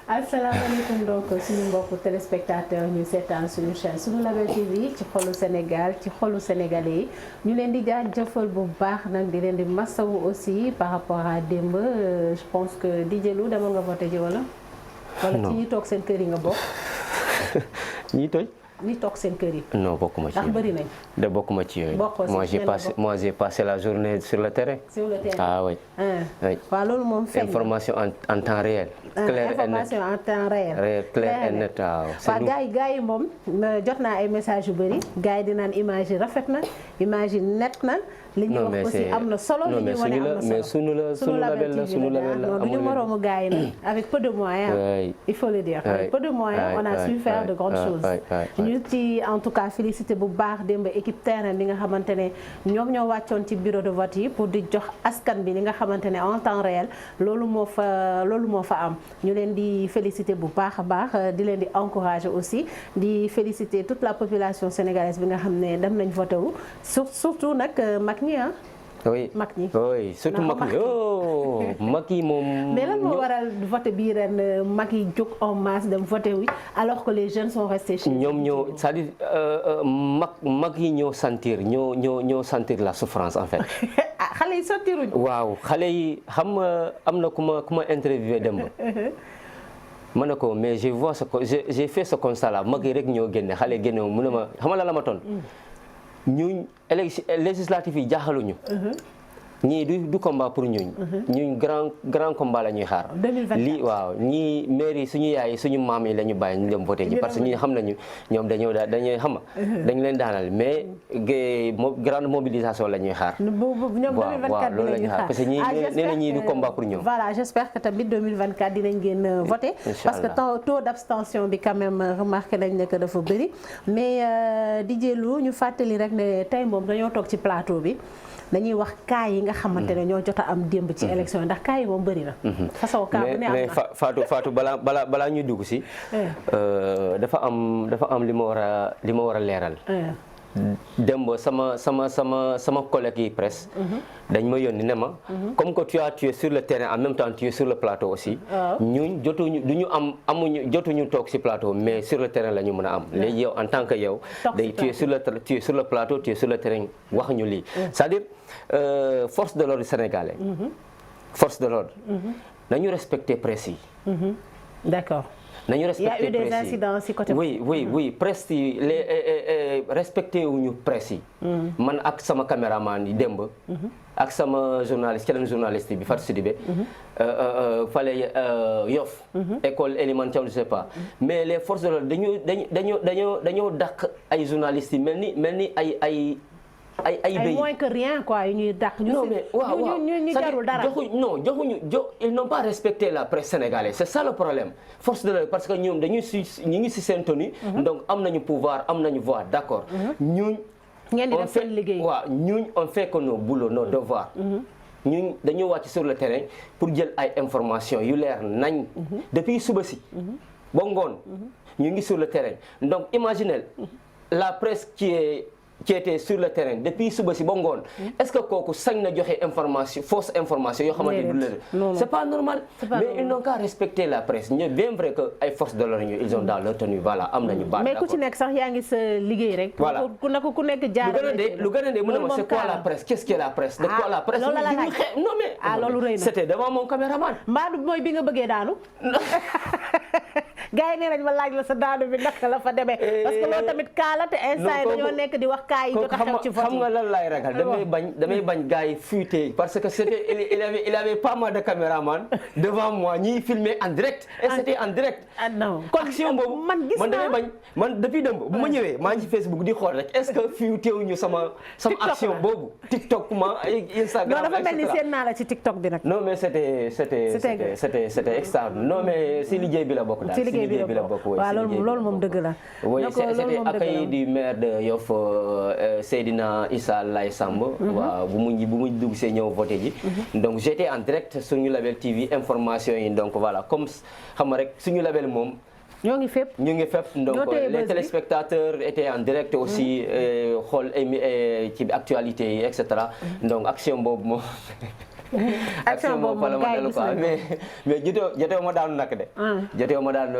asalaamaaleykum donc suñu mbokku téléspectateurs ñu seetaan suñu chaîne Sunu Label TV ci xolu Sénégal ci xolu sénégalais yi ñu leen di jaajëfal bu baax nag di leen di masawu aussi par rapport à démb je pense que DJ Lou demoon nga voté ji wala. wala ci ñi toog seen kër yi nga bokk. ñi toj. ñi toog seen kër yi. non bokkuma ci ndax bëri nañ. de bokkuma ci yooyu. bokkoo si moi j'ai passé la journée sur le terrain. sur le terrain ah oui. oui waaw loolu moom feeñ information en temps réel. clair et net information en temps réel. clair et net waaw. waaw gars yi moom jot naa ay message yu bëri gars yi di naan image yi rafet na image yi net na. li ñuy wax aussi am na solo li ñuy wane am na solo mais sunu label la sunu label la non du ñu moroomu gars yi nag avec peu de moyens il faut le dire avec peu de moyens on a su faire de grandes choses ñu ci en tout cas félicité bu baax démb équipe terrain bi nga xamante ne ñoom ñoo wàccoon ci bureau de vote yi pour di jox askan bi li nga xamante ne en temps réel loolu moo fa am ñu leen di félicité bu baax a baax di leen di encourager aussi di félicité toute la population sénégalaise bi nga xam ne dem nañ voté wu surtout nag mag ñi oui mag ñi oui surtout mag ñi mag yi moom. mais lan moo waral voté bii ren mag yi jóg en masse dem voté wi alors que les jeunes sont restés chez eux. ñoom ñoo c'est-à-dire mag yi ñoo sentir la souffrance en fait. ah xale yi sottiruñ. waaw xale yi xam nga am na ku ma interviewé dem ba. ma ne ko mais j'ai fait ce constat là mag yi rek ñoo génne xale génne mu ne ma xam nga la ma toon ñuñ législatif yi jaaxaluñu. ñii du combat pour ñuñ. ñuñ grand combat la ñuy xaar. 2024 lii waaw ñii maire yi suñu yaay yi suñu maam yi la ñu bàyyi ñu dem voté ji parce que ñi xam nañu ñoom dañuy xam dañu leen daanal mais grande mobilisation la ñuy xaar. ñoom 2024 loolu la ñuy xaar parce que ñii nee na ñii du combat pour ñoom. voilà j'espère que tamit 2024 dinañ génn voté. parce que taux d'abstention bi quand même remarqué nañ ne que dafa bëri mais DJ Lou ñu fàttali rek ne tey moom dañoo toog ci plateau bi. dañuy wax cas yi nga xamante ne ñoo jot a am démb ci élection yi ndax cas yi moom bëri na. façon cas bu ne am na mais Fatou balaa ñuy dugg si. dafa am li ma war a leeral. démb sama collègue yi presse. dañ ma yónni ne ma. comme que tu es sur le terrain en même temps tu es sur le plateau aussi. ñun jotuñu toog si plateau mais sur le terrain la ñu mën a am. léegi yow en tant que yow. tu es sur le plateau tu es sur le terrain wax ñu lii. c'est-à-dire force de l'ordre sénégalais. force de l'ordre. nañu respecter presse yi. d'accord. nañu respecté il y a eu des incidents ci côté. oui presse yi respecté wuñu presse yi. man ak sama caméraman yi démb. ak sama journaliste keneen journaliste bi Fatou Sidibé. fale Yoff. école élémentaire je sais pas. mais les forces de l'ordre dañoo dàq ay journalistes yi mel ni ay moins que rien quoi yu ñuy dàq. non mais waaw ñu jarul dara. ils n'ont pas respecté la presse sénégalaise c'est ça le problème force de l'ordre parce que ñoom ñu ngi ci seen tenue. donc am nañu pouvoir am nañu voix d'accord. ñun ngeen di def seen liggéey. waaw ñun on fait que nos boulots nos devoirs. ñun dañoo wàcc sur le terrain pour jël ay informations yu leer nañ. depuis suba si. ba ngoon ñu ngi sur le terrain donc imaginez la presse qui était sur le terrain depuis suba si ba ngoon est-ce que kooku sañ na joxe information fausse information yoo xamante du la c'est pas normal mais ils n'ont qu'à respecter la presse ñoom bien vrai que ay forces de l'ordre ils ont dans leur tenue voilà am nañu baat mais ku ci nekk sax yaa ngi sa liggéey rek voilà ku nekk jaar lu gën a dee mu ne ma c'est quoi la presse qu'est-ce qu'est la presse de quoi la presse non mais loolu rëy na c'était devant mon caméraman mbaa du mooy bi nga bëggee daanu gars yi nee nañ ma laaj la sa daanu bi naka la fa demee parce que loolu tamit kaa la te instant yi dañoo nekk di wax kaa yi jot a xew ci vote yi xam nga lan laay ragal damay bañ gars yi fuité parce que c'était il avait pas mal de caméraman devant moi ñiy filmer en direct et c'était en direct non action boobu man damay bañ man depuis démb bu ma ñëwee maa ngi ci Facebook di xool rek est-ce que fuité wuñu sama action boobu TikTok ma Instagram non dafa mel ni seen naa la ci TikTok bi nag non mais c'était extraordinaire non mais si liggéey bi la bokk daal bi la bokk waaw loolu moom dëgg la oui c'était accueilli du maire de Yoff Seydina Issa Laye Samb waaw bu mu dugg see ñëw voté ji donc j'étais en direct suñu label TV information yi donc voilà comme xam nga rek suñu label moom ñoo ngi fépp. ñu ngi fépp donc les téléspectateurs étaient en direct aussi xool ci actualité yi et cetera donc action boobu moom. action boobu moom gars yi gis nañu mais jotee ma daanu nag de. jotee ma daanu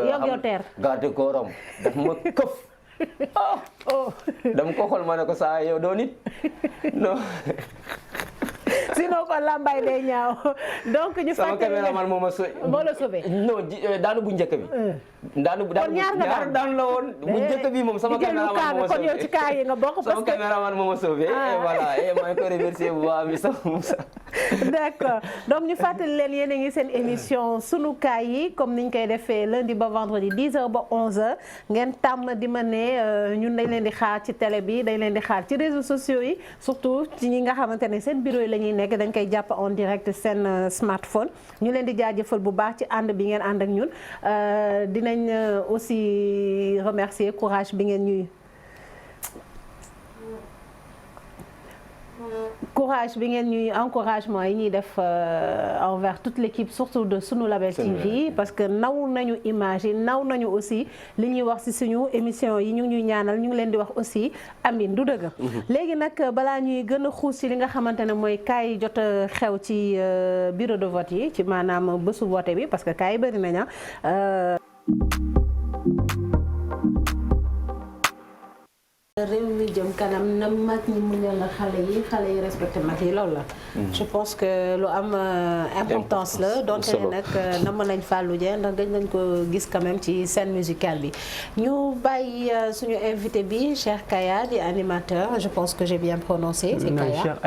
garde kooram daf ma këf. dama ko xool ma ne ko saa yow doo nit non. sinon kon lambay day ñaaw donc ñu sama caméraman moo la sauvé. non daanu bu njëkk bi. daanu la woon bu njëkk bi moom sama caméraman moo ma sauvé. kon yow ci cas yi nga bokk parce que sama caméraman moo ma sauvé. et voilà et maa ngi ko remercier bu baax mi sax Moussa. d'accord donc ñu fàttali leen yéen a ngi seen émission sunu kaay yi comme niñ koy defee lundi ba vendredi 10h ba 11h ngeen tàmm di ma ne ñun dañ leen di xaar ci télé bi dañ leen di xaar ci réseaux sociaux yi surtout ci ñi nga xamante ne seen bureau yi la ñuy nekk dañ koy jàpp en direct seen smartphone ñu leen di jaajëfal bu baax ci ànd bi ngeen ànd ak ñun dinañ aussi remercier courage bi ngeen ñuy encouragement yi ñuy def envers toute l'équipe surtout de Sunu Label TV parce que naw nañu image yi naw nañu aussi li ñuy wax ci suñu émission yi ñu ngi ñuy ñaanal ñu ngi leen di wax aussi amin du dëgg léegi nag balaa ñuy gën a xuus ci li nga xamante ne mooy kaay yi jot a xew ci bureau de vote yi ci maanaam bésu vote bi parce que kaay yi bëri nañu réew mi jëm kanam na mag ñi muñal la xale yi respecté mag yi loolu la je pense que lu am importance la donte ne nag nam nañ Fallou Dieng ndax gëj nañ ko gis quand même ci scène musicale bi ñu bàyyi suñu invité bi Cheikh Kaya di animateur je pense que j'ai bien prononcé c'est Kaya Cheikh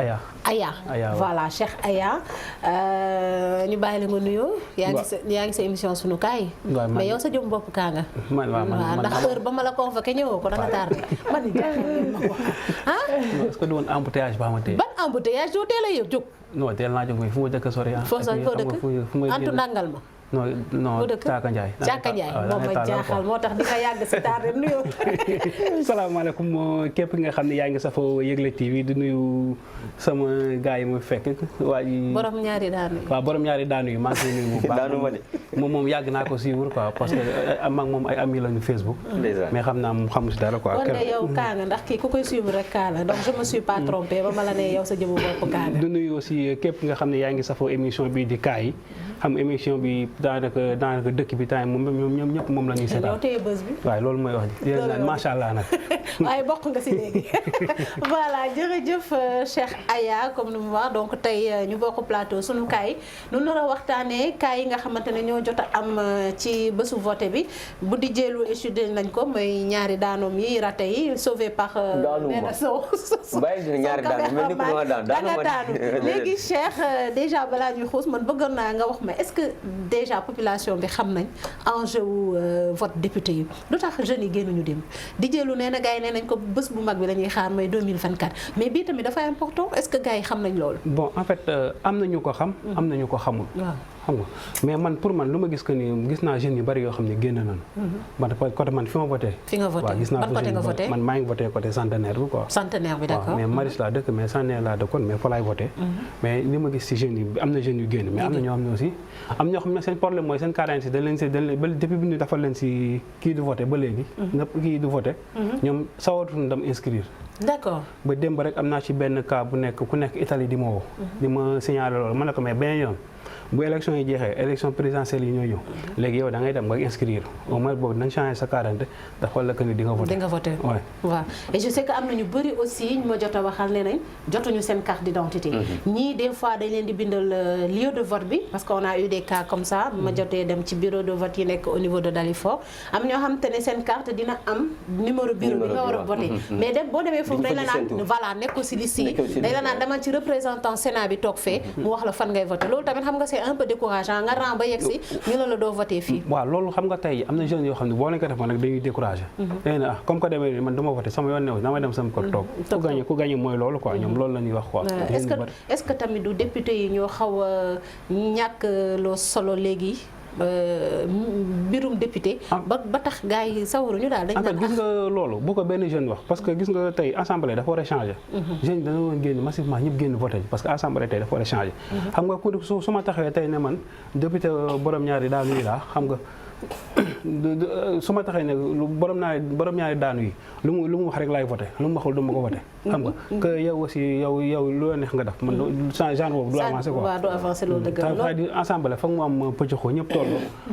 Aya voilà Cheikh Aya ñu bàyyi la nga nuyoo yaa ngi sa émission sunu kaay mais yow sa jëm bopp kaa nga waaw ndax heure ba ma la convoqué ñëwoo ko da nga tardé est-ce que du woon embouteillage ba xamante ban embouteillage doo teel a yëg jóg non teel naa jóg fu ma dëkk sori foo dëkk antu nangal ma non Caaka Ndiaye moom ma jaaxal moo tax di nga yàgg si tardé nuyoo salaamaaleykum képp nga xam ne yaa ngi safoo Yegle TV di nuyu sama gars yi mu fekk waa ji borom ñaari daanu yi maa ngi koy nuyu bu baax moom yàgg naa ko suivre quoi parce que mag moom ay ami lañu Facebook mais xam naa moom xamu si dara quoi kon de yow kaa nga ndax kii ku koy suivre rek kaa la donc je me suis pas trompé ba ma la ne yow sa jëmu bopp kaa nga di nuyu aussi képp nga xam ne yaa ngi safoo émission bi di kaay yi xam émission bi daanaka dëkk bi temps moom ñoom ñëpp moom la ñuy seetaan yow téye bës bi waaye loolu mooy wax ji naan macha allah nag waaye bokk nga si léegi voilà jërëjëf Cheikh Aya comme ni mu wax donc tey ñu bokk plateau sunu kaay nu nar a waxtaanee kaay yi nga xamante ne ñoo jot a am ci bésu vote bi bu di jéelu étudié nañ ko mooy ñaari daanoom yi raté yi sauvé par Néné Sow daanu léegi Cheikh déjà balaa ñuy xuus man bëggoon naa nga wax ma est-ce que déjà population bi xam nañ enjeu wu vote député yi lu tax jeunes yi génnuñu dem di jéelu nee na gars yi nee nañ ko bés bu mag bi la ñuy xaar mooy 2024 mais bii tamit dafa important est-ce que gars yi xam nañ loolu. bon en fait am na ñu ko xam. am na ñu ko xamul. waaw xam nga mais man pour man lu ma gis que ni gis naa jeunes yu bari yoo xam ne génn nañu. man côté man fi ma voté. fi nga voté waaw gis naa ban côté nga voté man maa ngi voté côté centenaire bi quoi. centenaire bi d'accord mais Maris laa dëkk mais centenaire laa dëkkoon mais fa laay voté. mais li ma gis ci jeunes yi am na jeunes yu génn mais am na ñoo xam ne aussi am ñoo xam ne seen problème mooy seen carnet si dañ leen ba depuis bi ñu defal leen si kii du voté ba léegi. kii du voté. ñoom sawatuñu dem inscrire. d'accord ba démb rek am naa ci benn cas bu nekk ku nekk Italie di ma woo. di ma signalé loolu ma ne ko mais benn yoon bu élection yi jeexee élection présidentielle yi ñoo ñëw léegi yow da ngay dem nga inscrire au moins boobu dañ changé sa carte dafa la que ni di nga voté. di nga voté waaw et je sais que am na ñu bëri aussi ñu ma jot a waxal ne nañ jotuñu seen carte d'identité. ñii des fois dañ leen di bindal lieu de vote bi parce que on a eu des cas comme ça ma jotee dem ci bureau de vote yi nekk au niveau de Dalifort am ñoo xam te ne seen carte dina am numéro bureau bi nga war a voté mais dem boo demee foofu dañ la naan voilà nekkul si liste yi dañ la naan demal ci représentant Sénat bi toog fee mu wax la fan ngay voté loolu tamit xam nga c'est un peu décourageant nga ran ba yegg si ñu la doo voté fii. waaw loolu xam nga tey am na jeunes yoo xam ne boo leen ko defoon nag dañuy découragé. léegi nag comme que demee nii man dama voté sama yoon new damay dem sama kër toog. ku gagné mooy loolu quoi ñoom loolu la ñuy wax quoi. est-ce que tamit du député yi ñoo xaw a ñàkk loo solo léegi. mbirum député. ba tax gars yi sawaruñu daal dañ naan gis nga loolu bu ko benn jeune wax parce que gis nga tey assemblée dafa war a changer. jeunes dana woon génn massivement ñëpp génn voté parce que assemblée tey dafa war a changer. xam nga ku su ma taxawee tey ne man député borom ñaari daal nuyu laa xam nga su ma taxee ne borom ñaari daanu yi lu mu wax rek laay voté lu mu waxul du ma ko voté. xam nga que yow aussi yow lu la neex nga def man genre boobu du avancé quoi. waaw du avancé loolu dëgg la loolu ensemble foog mu am pëccëxoo ñëpp toll.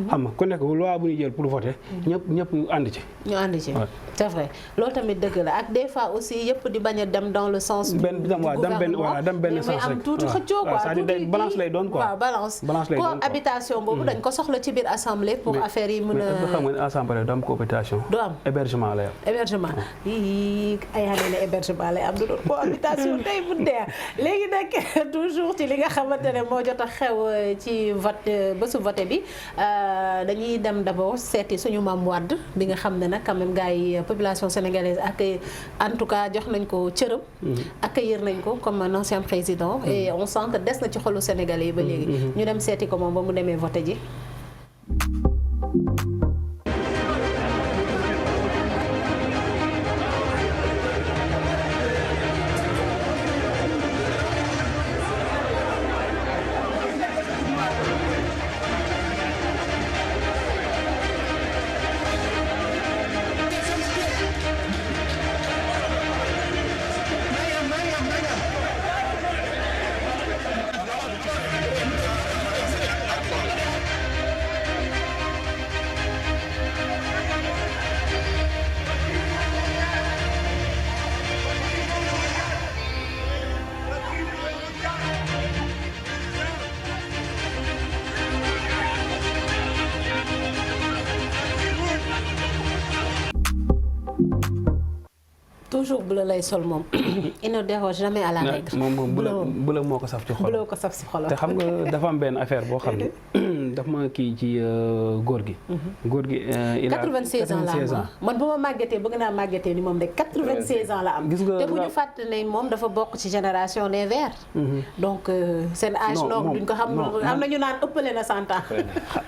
xam nga ku nekk loi bu ñuy jël pour voter ñëpp ànd ci. ñu ànd ci c'est vrai loolu tamit dëgg la ak des fois aussi yëpp di bañ a dem dans le sens. du gouvernement dem benn sens rek am tuuti xëccoo quoi c'est-à-dire balance lay doon quoi. waaw balance lay doon cohabitation boobu dañ ko soxla ci biir assemblée pour affaire yi mën a. xam nga assemblée du am cohabitation. du am hébergement lay am. hébergement yii ay xam ne hébergement lay am du doon cohabitation tey bu dee léegi nag toujours ci li nga xamante ne moo jot a xew ci vote bésu vote bi dañuy dem d'abord seeti suñu Mame Wade bi nga xam ne nag quand même gars yi population sénégalaise ak en tout cas jox nañ ko cërëm. accueillir nañ ko comme un ancien président. et on sent que des na ci xolu sénégalais yi ba léegi. ñu dem seeti ko moom ba mu demee vote ji. toujours bleu lay sol moom il ne déroge jamais à la règle. moom bleu moo ko saf ci xol. bleu ko saf ci xolam. te xam nga dafa am benn affaire boo xam ne daf ma kii ci góor gi. góor gi il a 96 ans la am man bu ma màggetee bëgg naa màggetee ni moom de 96 ans la am. gis nga te bu ñu fàttali ne moom dafa bokk ci génération des verts. donc seen âge donc duñ ko xam. am na ñu naan ëppale na 100 ans.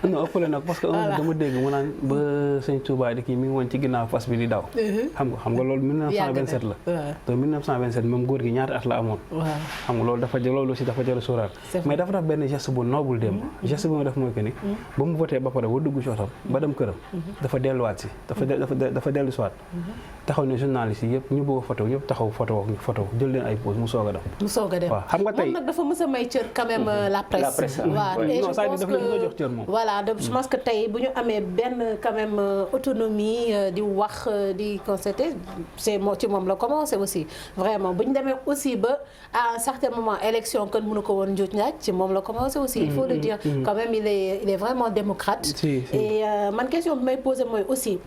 non ëppale na parce que dama dégg mu naan ba sëñ Touba di kii mi ngi woon ci ginnaaw fas bi di daw. xam nga loolu 1927 la. te 1927 même góor gi ñaata at la amoon. xam nga loolu aussi dafa jar a sóoraal. mais dafa def benn geste bu noble démb. geste bi ma def mooy que ni ba mu voté ba pare ba dugg ci otom ba dem këram. dafa delluwaat si dafa dellu si waat. taxaw ne journaliste yi yëpp ñu bëgg a photo ñëpp taxaw photo jël leen ay pause mu soog a dem. waaw xam nga tey moom nag dafa mës a may cër quand même la presse. waaw et je pense que jox cër moom. voilà je pense que tey bu ñu amee benn quand même autonomie di wax di constater c'est ci moom la commencé aussi vraiment bu ñu demee aussi ba à un certain moment élection kan mënu ko woon njuuj njaaj ci moom la commencé aussi il faut le dire quand même il est vraiment démocrate. et man question bi may posé mooy aussi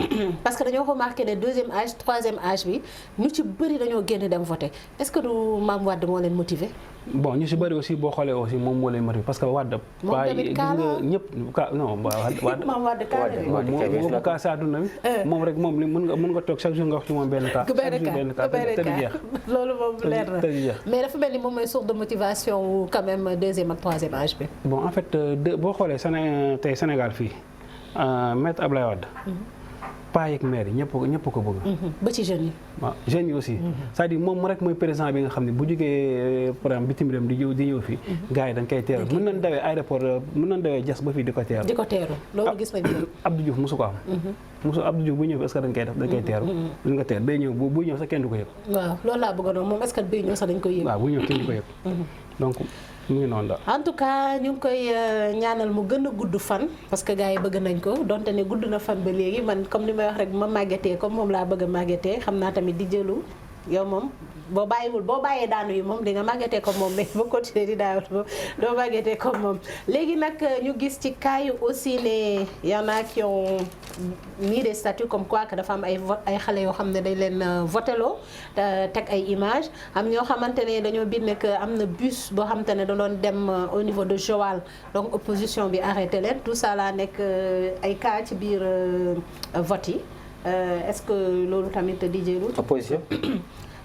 parce que dañoo remarqué ne deuxième âge troisième âge bi ñu ci bëri dañoo génn dem voter est-ce que du Mame Wade moo leen motiver. bon ñu si bëri aussi boo xoolee aussi moom moo leen motiver parce que Wade. moom tamit kaa la ñëpp non Wade. Mame Wade kaa la moo kaa si àdduna bi. moom rek moom mën nga toog chaque jour nga wax ci moom benn cas. benn cas loolu moom leer na mais dafa mel ni moom mooy source de motivation wu quand même deuxième ak troisième âge bi. bon en fait boo xoolee tey Sénégal fii maître Abdoulaye Wade. paa yeeg maire yi ñëpp ko bëgg. ba ci jeunes yi. waaw jeunes yi aussi. c'est-à-dire moom rek mooy président bi nga xam ne bu jógee par exemple bitim réew di ñëw fii. gars yi dañ koy teeru mën nañ dawee aéroport mën nañ dawee jas ba fii di ko teeru. di ko teeru loolu gis nañ ko. Abdou Diouf mosu ko am. Abdou Diouf bu ñëw est-ce que dañ koy def dañ koy teeru. dañ ko teeru day ñëw bu ñëw sax kenn du ko yëg. waaw loolu laa bëgg a doon moom est-ce que buy ñëw sax dañ koy yëg. waaw bu ñëw kenn du ko yëg. donc mu ngi noonu daal. en tout cas ñu ngi koy ñaanal mu gën a gudd fan parce que gars yi bëgg nañ ko donte ne gudd na fan ba léegi man comme li may wax rek ma màggetee comme moom laa bëgg a màggetee xam naa tamit di jëlu yow moom boo bàyyee daanu yi moom di nga màggetee comme moom mais boo continuer di daawut moom doo màggetee comme moom léegi nag ñu gis ci cas yu aussi ne y en a qui ont mis des statuts comme quoi que dafa am ay xale yoo xam ne dañ leen voteloo teg ay image am ñoo xamante ne dañoo bind ne que am na bus boo xamante ne da doon dem au niveau de Joal donc opposition bi arrêté leen tout ça la nekk ay cas ci biir vote yi est-ce que loolu tamit di jëlu opposition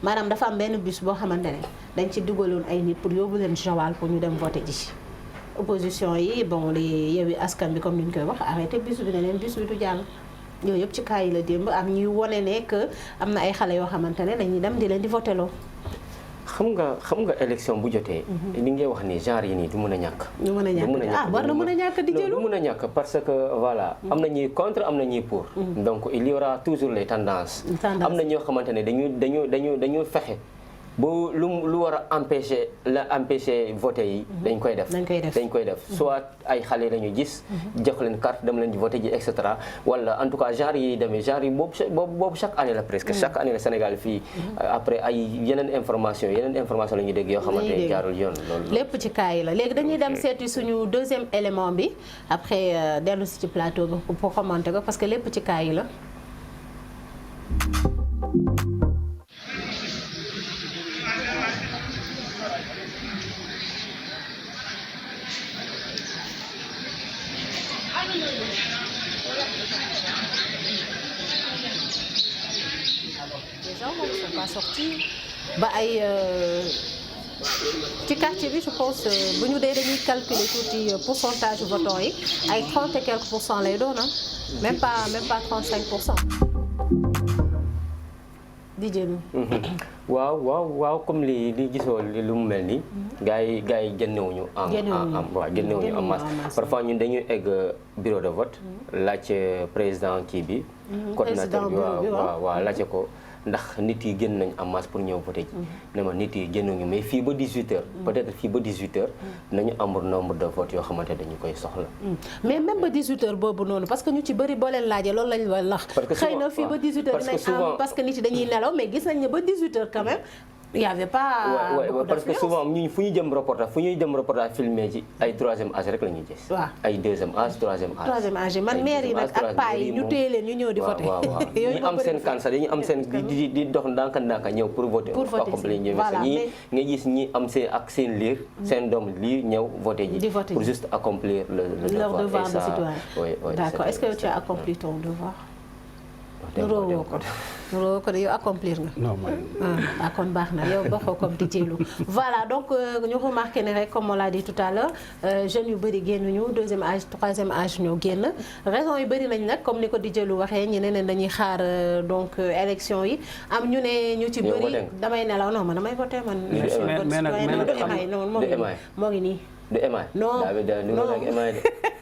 maanaam dafa am benn bus boo xamante ne dañ ci dugaloon ay nit pour yóbbu leen Joal pour ñu dem voter ji opposition yi bon les Yewwi Askan bi comme ni ñu koy wax arrêté bus bi ne leen bus bi du jàll yooyu yëpp ci cas yi la démb am ñuy wone ne que am na ay xale yoo xamante ne dañuy dem di leen di voter loo. xam nga élection bu jotee. li ngay wax ni genre yi nii du mën a ñàkk. du mën a ñàkk war na mën a ñàkk di jëlu. du mën a ñàkk parce que voilà am na ñuy contre am na ñuy pour. donc il y aura toujours les tendances. am na ñoo xamante ne dañu fexe. bu lu war a empêcher voté yi. dañ koy def soit ay xale la ñu gis. jox leen carte dem leen di voté ji et cetera wala en tout cas genre yi demee genre yi boobu chaque année la presque. chaque année la Sénégal fii. après ay yeneen information la ñuy dégg yoo xamante ne jaarul yoon loolu. lépp ci cas yi la léegi dañuy dem seeti suñu deuxième élément bi après dellu si ci plateau bi pour commenter ko parce que lépp ci cas yi la. Les gens ne sont pas sortis ba ay ci quartier bi je pense bu ñu dee dañuy calculer tuuti pourcentage votants yi ay 30 et quelques % lay doon même pas 35%. di jëm. waaw comme li gisoo lu mu mel nii. gars yi génnewuñu en masse parfois ñun dañuy egg bureau de vote. laaj président kii bi. coordinateur bi waaw laajte ko. ndax nit yi génn nañ en masse pour ñëw voté ji. ne ma nit yi génnuñu mais fii ba 18h. peut-être fii ba 18h nañu am nombre de votes yoo xamante dañu koy soxla. mais même ba 18h boobu noonu parce que ñu ci bëri boo leen laajee loolu lañ wax. parce que xëy na fii ba 18h dinañ am parce que nit yi dañuy nelaw mais gis nañ ne ba 18h quand même. il y avait pas parce que souvent ñun fu ñu jëm reportage filmé ci ay 3e âge rek la ñuy gis. waaw ay 2e âge 3e âge. 3e âge man maire yi nag ak paa yi ñu téye leen ñu ñëw di voté. yooyu ñu am seen cancer dañu am seen di dox ndànk ñëw pour voter. voilà mais nga gis ñi am seen liir. seen doom liir ñëw voté ji. pour juste accomplir leur devoir de citoyen. d'accord est-ce que tu as accompli ton devoir. nuroo ko de yow accomplir nga. non man. kon baax na yow bokkoo comme di jéelu voilà donc ñu remarqué ne rek comme on l'a dit tout à l'heure jeunes yu bëri génnuñu 2e âge 3e âge ñoo génn raison yu bëri nañ nag comme ni ko di jéelu waxee ñi ne dañuy xaar donc élection yi am ñu ne ñu ci bëri damay nelaw non man damay voté man. mais nag moo ngi nii. du émail. non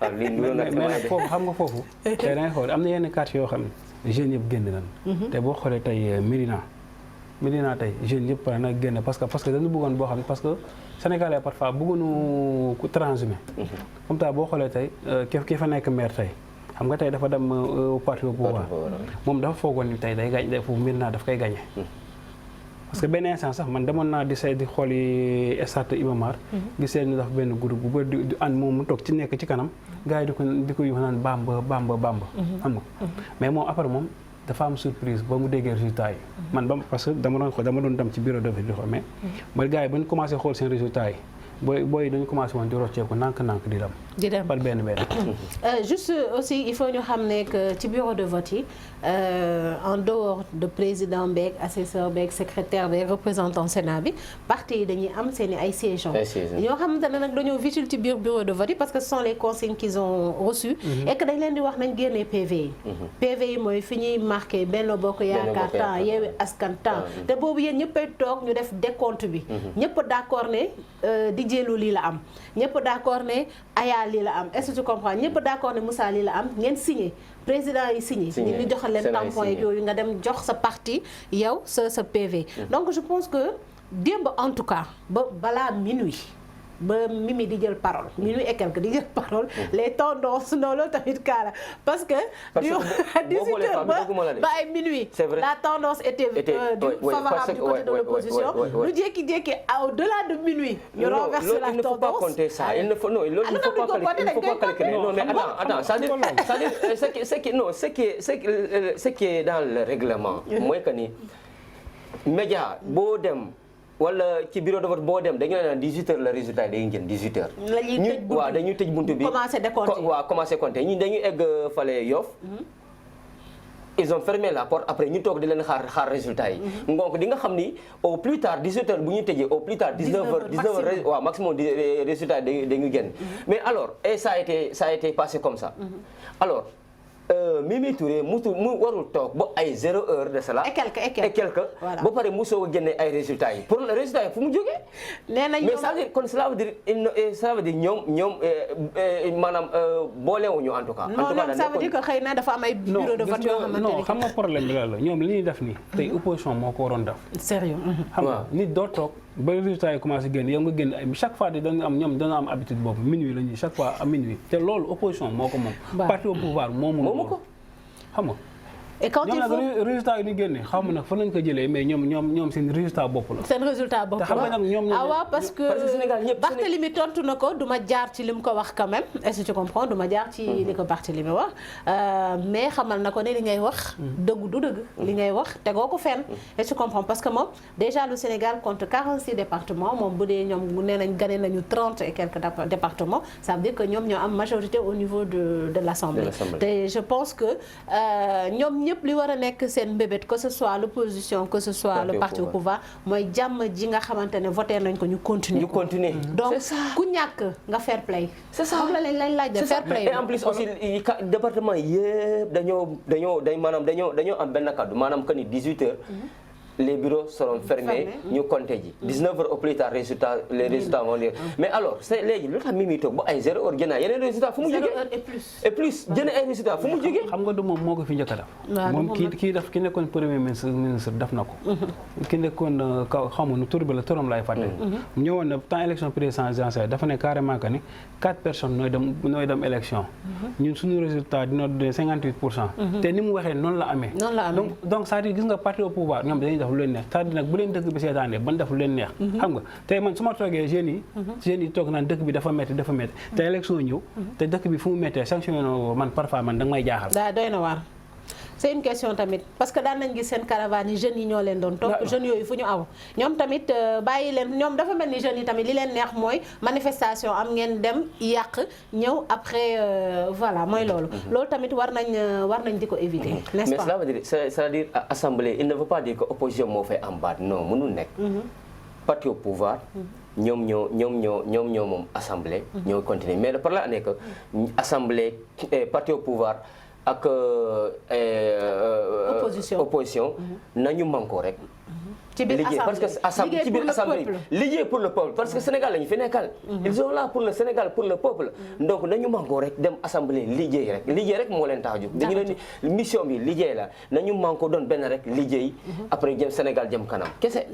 mais foofu xam nga foofu. tey da ngay xool am na yenn quartier yoo xam ne jeunes yëpp génn nañ. te boo xoolee tey Médina tey jeunes yëpp pare nag génn parce que dañu bëggoon boo xam ne parce que Sénégalais parfois bëgguñu ku transhumé. comme ça boo xoolee tey ki fa nekk maire tey xam nga tey dafa dem au parti au pouvoir moom dafa foogoon ni tey day gañ foofu Médina daf koy gañe. parce que benn instant sax man demoon naa di xool yi stade Iba Mar gisee ñu def benn groupe bu bëri di ànd moom mu toog ci nekk ci kanam gars yi di ko yu naan Bamba xam nga mais moom après moom dafa am surprise ba mu déggee résultat yi man parce que dama doon dem ci bureau de vote di xool mais mooy gars yi ba ñu commencé xool seen résultat yi booy dañu commencé woon di rocceeku nànk-nànk di dem par benn juste aussi il faut ñu xam ne que ci bureau de vote yi en dehors de président beeg assesseur beeg secrétaire beeg représentant Sénat bi parti yi dañuy am seen ay sièges ñoo xamante ne nag dañoo vitul ci biir bureau de vote yi parce que ce sont les consignes qu'ils ont reçues et que dañ leen di wax nañ génnee PV yi PV yi mooy fi ñuy marqué Benno Bokk Yaakaar temps Yewwi Askan temps te boobu yéen ñëppay toog ñu def décompte bi ñëpp d'accord ne di jéelu lii la am ñëpp d'accord ne Aya lii la am est-ce que tu comprends ñëpp d'accord ne Moussa lii la am ngeen signé président yi signé ñu joxal leen tampon yooyu nga dem jox sa parti yow sa PV donc je pense que démb en tout cas balaa minuit ba Mimi di jël parole minuit et quelque di jël parole les tendances noonu tamit kaala parce que 18h ba ay minuit la tendance était favorable du côté de l'opposition ñu jékki-jékki au-delà de minuit ñu renverser la tendance. Il ne faut pas compter ça il ne faut pas calculer non mais attends ce qui est dans le règlement mooy que ni média boo dem wala ci bureau de vote boo dem dañu naan 18h le résultat dañuy jël 18h. waaw dañuy tëj buntu bi commencé compter ñun dañuy egg fale Yoff ils ont fermé la porte après ñu toog di leen xaar résultat yi. donc di nga xam ni au plus tard 18h bu ñu tëjee au plus tard 19h waaw maximum résultat dañu génn. mais alors et ça a été passé comme ça. alors Mimi Touré mu warul toog ba ay 0 heure de cela. et quelque ba pare mu soog a génne ay résultats yi pour le résultat yi fu mu jógee. nee nañ mais ça veut dire kon cela veut dire ñoom maanaam boolewuñu en tout cas. non non ça veut dire que xëy na dafa am ay bureau de vote yoo xamante non xam nga problème bi la ñoom li ñuy def nii. tey opposition moo ko waroon def. sérieux. xam nga nit doo toog ba résultat yi commencé génn yow nga génn ay chaque fois ñoom dañoo am habitude boobu minuit la ñuy chaque fois à minuit te loolu opposition moo ko moom. parti au pouvoir moomu ko. xam nga. et quand il faut ñoom nag résultat yi ñu génne xaw ma nag fa lañ ko jëlee mais ñoom seen résultat bopp la. seen résultat bopp la te xam nga nag ñoom waaw parce que Barthélémy tontu na ko du ma jaar ci li mu ko wax quand même est-ce que tu comprends du ma jaar ci li ko Barthélémy wax mais xamal na ko ne li ngay wax. dëgg du dëgg. li ngay wax tegoo ko fenn. est-ce que tu comprends parce que moom déjà le Sénégal compte 46 départements moom bu dee ñoom nee nañ gagné nañu 30 et quelques départements ça veut dire que ñoom ñoo am majorité au niveau de l'Assemblée. te je pense que ñoom ñëpp li war a nekk seen mbébét que ce soit l'opposition que ce soit le parti au pouvoir mooy jàmm ji nga xamante ne voté nañ ko ñu continuer donc ku ñàkk nga fair play c'est ça la lañ laaj de fair play et en plus aussi département yëpp dañoo am benn kaddu maanaam que ni 18 heures les bureaux seront fermés ñu compter ji 19 heures au plus tard les résultats vont dire mais alors c'est léegi lu tax Mimi toog ba ay 0 heure gënaa yeneen résultats fu mu jógee et plus jëne ay résultats fu mu jógee xam nga du moom moo ko fi njëkk a def moom ki nekkoon premier ministre def na ko ki nekkoon xaw ma nu tur bi la turam laay fàtte ñëwoon na temps élection présidentielle dafa ne carrément que ni 4 personnes nooy dem élection ñun suñu résultat dina de 58% te ni mu waxee noonu la amee donc c'est-à-dire gis nga parti au pouvoir ñoom dañuy def lu leen neex c'est-à-dire nag bu leen dëkk bi seetaanee ban def lu leen neex xam nga tey man su ma toogee jeunes yi toog naan dëkk bi dafa métti te élection ñëw te dëkk bi fu mu méttee sanction man parfois man da nga may jaaxal daa doy na waar c'est une question tamit parce que daan nañ gis seen caravane yi jeunes yi ñoo leen doon topp jeunes yooyu fu ñu aw ñoom tamit bàyyi leen ñoom dafa mel ni jeunes yi tamit li leen neex mooy manifestation am ngeen dem yàq ñëw après voilà mooy loolu tamit war nañ di ko éviter n'est-ce pas mais c'est-à-dire assemblée il ne veut pas dire que opposition moo fay am baat non mënul nekk parti au pouvoir ñoom ñoo moom assemblée ñoo continuer mais le problème est que assemblée parti au pouvoir ak opposition nañu manko rek ci biir parce que ci biir assemblée liggéey pour le peuple parce que Sénégal lañu fi nekkal ils sont là pour le Sénégal pour le peuple donc nañu manko rek dem assemblée liggéey rek moo leen tax a jóg dañu leen mission bi liggéey la nañu manko doon benn rek liggéey après jëm Sénégal jëm kanam kese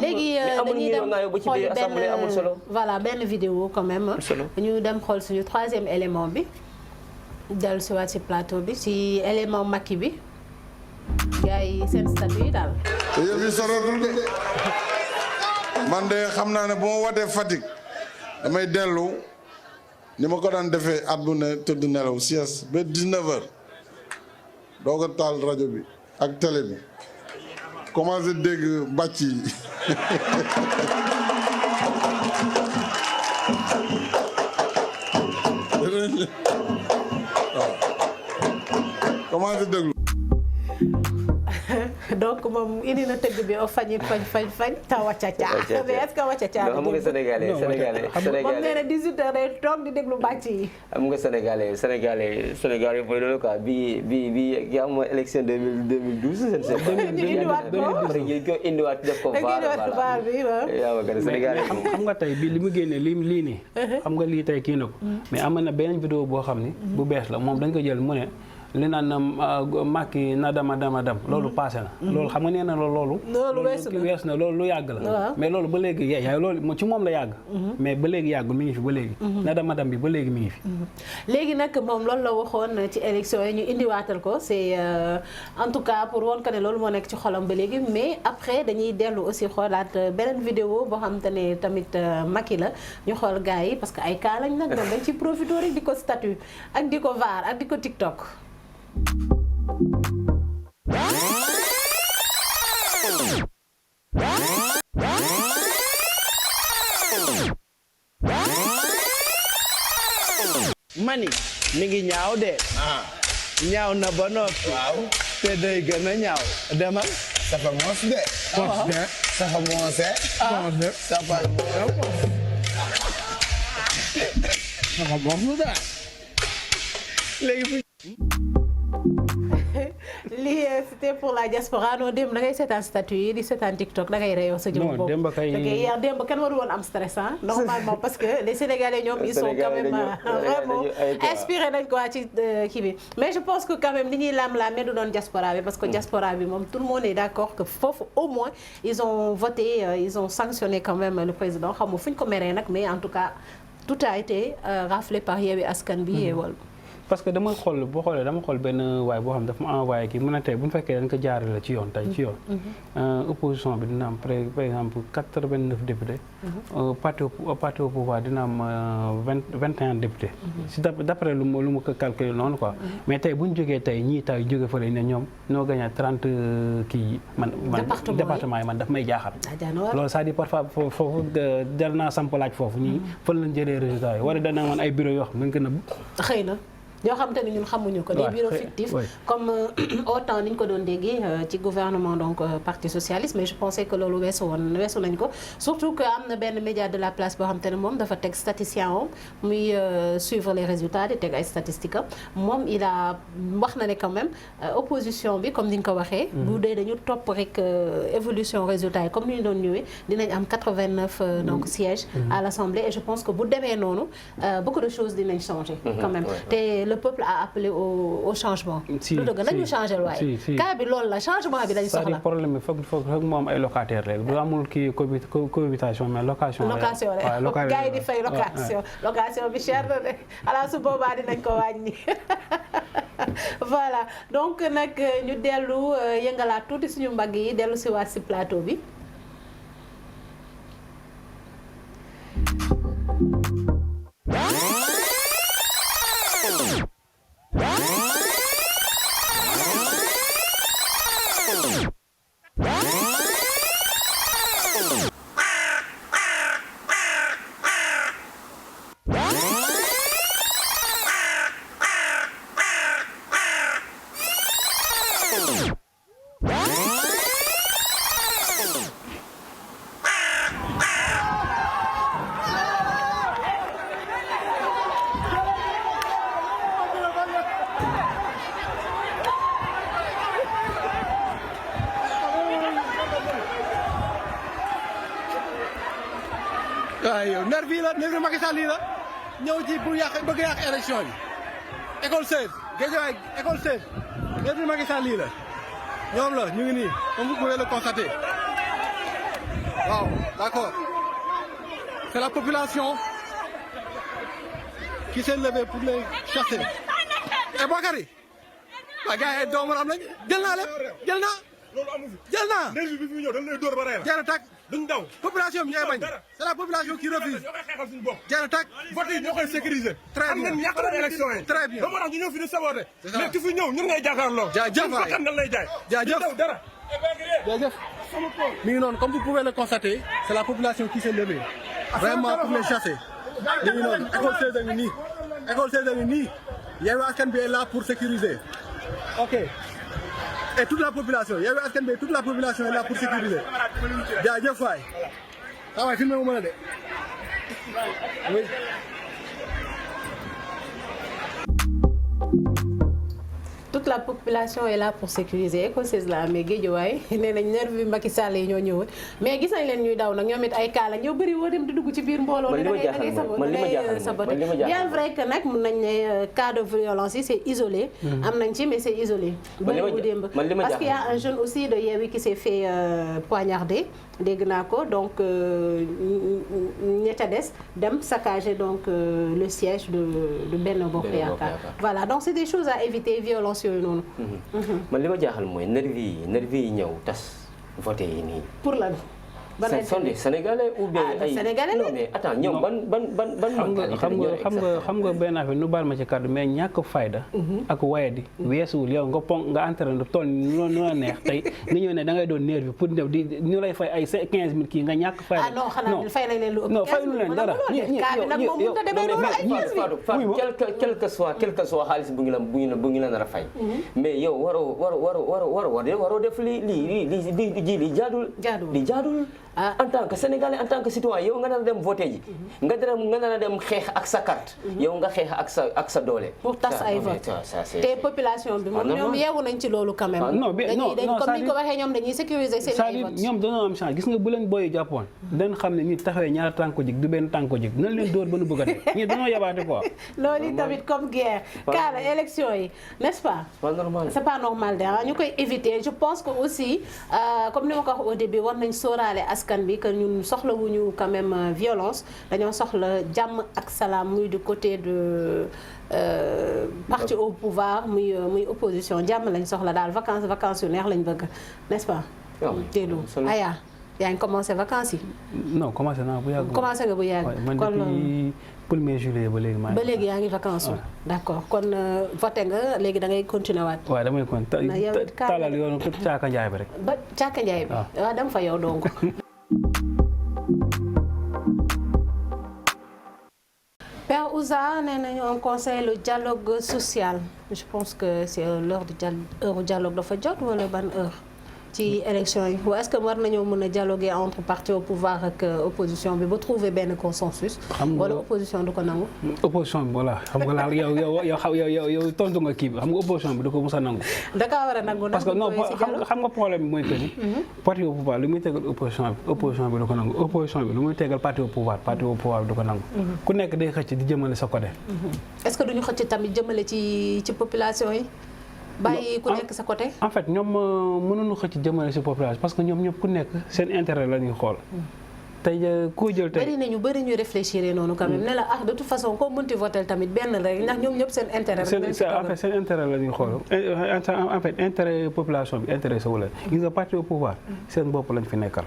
léegi dañuy dem xool benn voilà benn vidéo quand même ñu dem xool suñu 3e élément bi dellu si waat si plateau bi si élément Macky bi gars yi seen statut yi daal. yëf yi soratul de man de xam naa ne bu ma watee Fatick damay dellu ni ma ko daan defee at bu ne tëdd nelaw sieste ba 19h doo ko taal rajo bi ak télé bi commencé dégg bàcc yi. commencé déglu. donc moom indi na tëgg bi fañ ta wàccaca mais est-ce que wàccaca xam nga sénégalais moom nee na 18 heures day toog di déglu bàcc yi xam nga sénégalais mooy loolu quoi bi ki am élection 2012 ñu ko indiwaat def ko vaar bi xam nga tey bi li mu génnee lii nii xam nga lii tey kii na ko mais am na beneen vidéo boo xam ni bu bees la moom dañ ko jël mu ne li naan Macky na dama dem loolu passé na loolu xam nga nee na loolu wees na loolu lu yàgg la mais loolu ba léegi yaay loolu ci moom la yàgg mais ba léegi yàggul mi ngi fi ba léegi na dama dem bi ba léegi mi ngi fi léegi nag moom loolu la waxoon ci élection yi ñu indiwaatal ko c'est en tout cas pour woon que ne loolu moo nekk ci xolam ba léegi mais après dañuy dellu aussi xoolaat beneen vidéo boo xam te ne tamit Macky la ñu xool gars yi parce que ay cas lañ nag ñoom dañ ci profité rek di ko statut ak di ko vaar ak di ko TikTok mani mi ngi ñaaw de ñaaw na ba noppi te day gën a ñaaw demal safa moos de safa moose safa moos de léegi lii c'était pour la diaspora non démb da ngay seetaan statut yi di seetaan TikTok da ngay réew sa jëm bopp. non démb kay démb kenn waru woon am stress normalement parce que les Sénégalais ñoom ils sont quand même vraiment inspirés nañ quoi ci kii bi mais je pense que quand même li ñuy lam-laamee du doon diaspora bi parce que diaspora bi moom tout le monde est d'accord que foofu au moins ils ont voté ils ont sanctionné quand même le président xam nga fu ñu ko meree nag mais en tout cas tout a été raflé par Yewwi Askan Wi et Wallu. parce que dama xool boo xoolee dama xool benn waay boo xam dafa ma envoyé kii mu ne tey bu ñu fekkee dañ ko jaarale ci yoon tey ci yoon. opposition bi dina am par exemple 89 députés. parti au pouvoir dina am 21 députés. si d'après lu ma ko calculé noonu quoi. mais tey bu ñu jógee tey ñii tay jóge fële ne ñoom ñoo gagné 30 kii man département yi man daf may jaaxal. loolu c'est-à-dire parfois foofu jar naa samp laaj foofu ñii fan lañ jëlee résultats yi wala dana man ay bureau yoo xam nañ ko nëbb. xëy na. yoo xam te ne ñun xamuñu ko des bureaux fictifs comme autant ni ñu ko doon déggee ci gouvernement donc parti socialiste mais je pensais que loolu weesu nañ ko surtout que am na benn média de la place boo xam te ne moom dafa teg statisticien om muy suivre les résultats di teg ay statistiques am moom il a wax na ne quand même opposition bi comme ni nga ko waxee bu dee dañu topp rek évolution résultats yi comme ni ñu doon ñëwee dinañ am 89 donc sièges à l'Assemblée et je pense que bu demee noonu beaucoup de choses dinañ changer quand même le peuple a appelé au changement. lu dëgg nañu changer waaye. cas bi loolu la changement bi dañ soxla. c'est-à-dire problème bi foog mu am ay locataires rek du amul kii cohabitation mais location. location rek gars yi di fay location. location bi cher na de xanaa su boobaa dinañ ko wàññi. voilà donc nag ñu dellu yëngalaat tuuti suñu mbagg yi dellu si waat si plateau bi. yow nervi Macky Sall la ñëw ci pour bëgg yàq élection yi école 16 Guédiawaye école 16 nervi Macky Sall la ñoom la ñu ngi nii comme vous pouvez le constater waaw d'accord c'est la population qui s'est levée pour les chasser et Bakary waa gars yi doomu am lañ jël naa nervi bi fi ñëw dañ lay dóor ba reer jara tak duñ daw population bi ñooy bañ c'est la population qui refuse jara tak vote yi ñoo koy sécuriser très bien am nañ ñàkk élection yi très bien ba moo tax ñu ñëw fi di saboter mais ki fi ñëw ñun ngay jàkkaarloo jaajëf waay xam nan lay jaay jaajëf dara jaajëf mi ngi noonu comme vous pouvez le constater c'est la population qui s'est levée vraiment pour les chasser mi ngi noonu école 16 a ngi nii école 16 a ngi nii Yewwi Askan Wi est là pour sécuriser ok et toute la population Yewwi Askan Wi toute la population est là pour sécuriser jaajëf waay saa waay filmé mu mën a de oui. toute la population est là pour sécuriser école 16 la mais Guédiawaye nee nañ nervi Macky Sall yi ñoo ñëwoon mais gis nañ leen ñuy daw nag ñoom it ay kaala ñoo bëri woo dem di dugg ci biir mbooloo ne dangay saboté bien vrai que nag mun nañ ne cas de violence yi c'est isolé am nañ ci mais c'est isolé bëriwu démb parce qu'il y a un jeune aussi de Yewwi qui s'est fait poignarder dégg naa ko donc ñetta des dem saccager donc le siège de Benno Bokk Yaakaar voilà donc c'est des choses à éviter violence yooyu noonu. man li ma jaaxal mooy nervi yi ñëw tas voté yi nii. pour lan. ce sont des Sénégalais ou bien ay Sénégalais non mais attends ñoom ban xam nga benn affaire nu baal ma ci kàddu mais ñàkk fayda ak wayadi weesuwul yow nga entraîné tool nu la neex tey nga ñëw ne da ngay doon nervi pour def di ñu lay fay ay 15000 kii nga ñàkk fayda. ah non xanaa fay nañ leen lu ëpp. non fay nu leen dara quel que soit xaalis bu ngi la nar a fay. mais yow waroo def li jaadul. en tant que sénégalais en tant que citoyen yow nga nar a dem voté ji nga nar a dem xeex ak sa carte yow nga xeex ak sa doole pour tas ay vote te population bi moom ñoom yeewu nañ ci loolu quand même non comme ni ko waxee ñoom dañuy sécuriser seen ay vote ñoom dañoo am chance gis nga bu leen booy jàppoon dañ xam ne ñi taxawee ñaara tànko jig du benn tànko jig nañ leen dóor ba nu bëgg a dee ñi dañoo yabaate quoi loolu tamit comme guerre kaala élection yi n'est-ce pas c'est pas normal de ñu koy éviter je pense que aussi comme ni ma ko wax au début war nañ sóoraale askan bi que ñun soxlawuñu quand même violence dañoo soxla jàmm ak salaam muy du côté de parti au pouvoir muy opposition jàmm lañ soxla daal vacances yu neex lañ bëgg n'est-ce pas teelu aya yaa ngi commencé vacances yi non commencé naa bu yàgg commencé nga bu yàgg kon depuis 1er juillet ba léegi ba léegi yaa ngi vacances d'accord kon voté nga léegi da ngay continuer waat waaw damay continuer taalal yoonu caaka njaay bi rek ba caaka njaay bi waaw dama fa yow donc Père Ouza nee nañu on conseille le dialogue social je pense que c'est l'heure du dialogue dafa jot wala ban heure ci élection yi ou est-ce que war nañoo mën a dialoguer entre parti au pouvoir ak opposition bi ba trouver benn consensus wala opposition du ko nangu opposition bi voilà xam nga laal yow tontu nga kii bi xam nga opposition bi du ko mës a nangu da kaa war a nangu parce que non xam nga problème bi mooy que ni parti au pouvoir lu muy tegal opposition bi du ko nangu opposition bi lu muy tegal parti au pouvoir bi du ko nangu ku nekk day xëcc di jëmale sa côté est-ce que duñu xëcc tamit jëmale ci population yi bàyyi ku nekk sa côté. en fait ñoom mënuñu xëcc jëmale si population parce que ñoom ñëpp ku nekk seen intérêt la ñuy xool. tey koo jël tey bëri ñu réfléchir noonu quand même ne la de toute façon koo mënti voter tamit benn rek ndax ñoom ñëpp seen intérêt. en fait seen intérêt la ñuy xool en fait intérêt population bi intéressé wu leen. gis nga parti au pouvoir seen bopp lañ fi nekkal.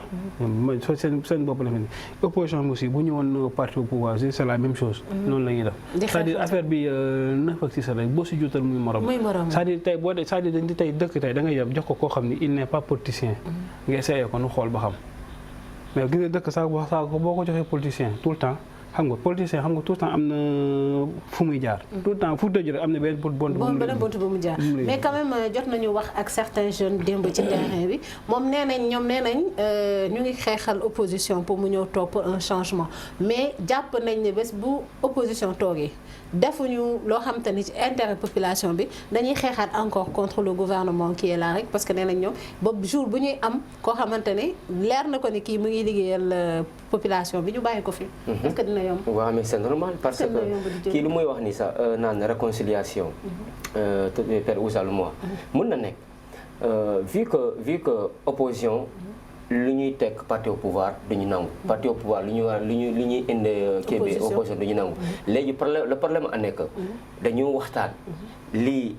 seen bopp lañ fi nekkal opposition bi aussi bu ñu woon parti au pouvoir c'est la même chose. noonu la ñuy def c'est-à-dire affaire bi 9 ak 6 rek boo si juutal muy morom. c'est-à-dire tey boo c'est-à-dire dañ di tey dëkk tey da ngay yem jox ko koo xam ni il n'est pas politicien. nga essayé ko nu xool ba xam. mais gis nga dëkk sax boo ko joxee politicien tout le temps xam nga politicien xam nga tout le temps am na fu muy jaar. tout le temps fu dëj rek am na benn buntu bu mu jaar mais quand même jot nañu wax ak certains jeunes démb ci terrain bi moom ñoom nee nañ ñu ngi xeexal opposition pour mu ñëw toog pour un changement mais jàpp nañ ne bés bu opposition toogee defuñu loo xam te ni ci intérêt population bi dañuy xeexaat encore contre le gouvernement qui est là rek parce que nee nañ ñoom ba jour bu ñuy am koo xamante ne leer na ko ni kii mu ngi liggéeyal population bi ñu bàyyi ko fi. est-ce que dina yomb. waaw mais c'est normal parce que kii lu muy wax ni sax naan réconciliation. Père Ouza lu mu wax mën na nekk vu que opposition. lu ñuy teg parti au pouvoir duñu nangu parti au pouvoir lu ñuy indi kii bi opposition duñu nangu léegi le problème a nekk dañu waxtaan lii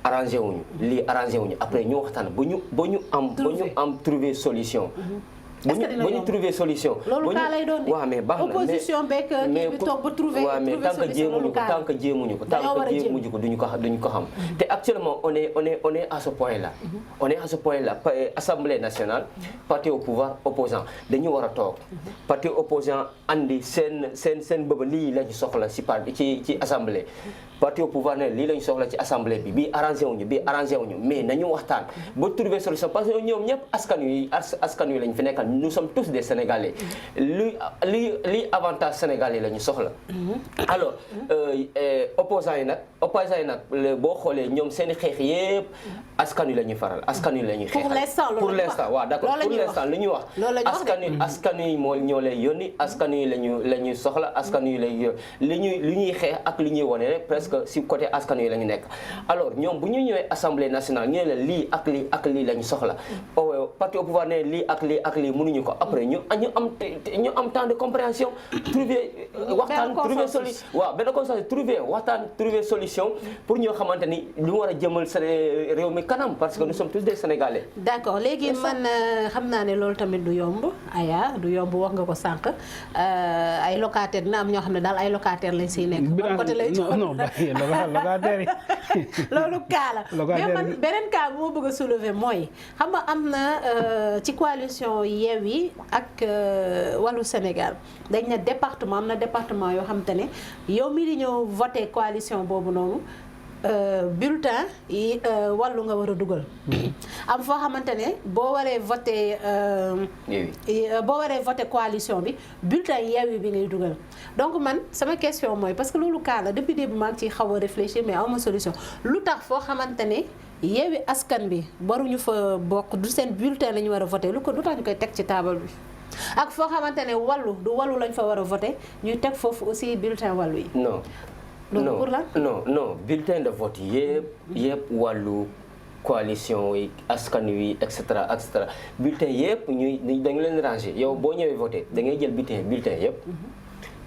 arrangé wuñu après ñu waxtaan ba ñu am trouver solution est-ce que dina ñu trouver solution. loolu kaa lay doon waaw mais baax na opposition beeg kii bi toog ba trouver solution loolu kaa tant que jéemuñu ko duñu ko xam. te actuellement on est à ce point là. on est à ce point là assemblée nationale. parti au pouvoir opposant dañu war a toog. parti opposant andi seen bëgg lii lañu soxla ci assemblée. parti au pouvoir ne lii lañu soxla ci assemblée bi bii arrangé wuñu mais nañu waxtaan ba trouver solution parce que ñoom ñëpp askan wi lañu fi nekkal. nous sommes tous des Sénégalais li avantage Sénégalais la ñu soxla. alors opposants yi nag boo xoolee ñoom seen i xeex yëpp askan wi la ñuy faral askan wi la ñuy xeexal. pour l'instant waaw d'accord pour l'instant li ñuy wax. askan wi ñoo lay yónni askan wi la ñuy soxla askan wi li ñuy xeex ak li ñuy wane rek presque si côté askan wi la ñu nekk. alors ñoom bu ñu ñëwee assemblée nationale ñu ne la lii ak lii la ñu soxla parti au pouvoir ne lii ak lii mënuñu ko après ñu am temps de compréhension trouver waxtaan trouver solution waaw benn consensus trouver solution pour ñoo xamante ni lu war a jëmal sa réew mi kanam parce que nous sommes tous des Sénégalais. d'accord léegi man xam naa ne loolu tamit du yomb du yomb wax nga ko sànq ay locataire dina am ñoo xam ne daal ay locataire lañ siy nekk. ban côté lay non locataire yi. loolu cas la mais man beneen cas bu ma bëgg a soulever mooy xam nga am na ci coalition Yewwi ak Wallu Sénégal dañ ne am na département yoo xam te ne yow mi di ñëw voté coalition boobu noonu bulletin yi wàllu nga war a dugal. am foo xamante ne boo waree voté coalition bi bulletin Yewwi bi ngay dugal donc man sama question mooy parce que loolu cas la depuis début maa ngi ciy xaw a réfléchir mais awma solution lu tax foo xamante ne Yewwi Askan bi waruñu fa bokk du seen bulletin la ñu war a voté lu tax ñu koy teg ci taabal bi ak foo xamante ne wàllu du wàllu lañ fa war a voté ñuy teg foofu aussi bulletin wàllu yi. non donc pour lan non bulletin de vote yëpp wàllu coalition yi askan wi et cetera bulletin yëpp dañu leen ranger yow boo ñëwee voté da ngay jël bulletin yëpp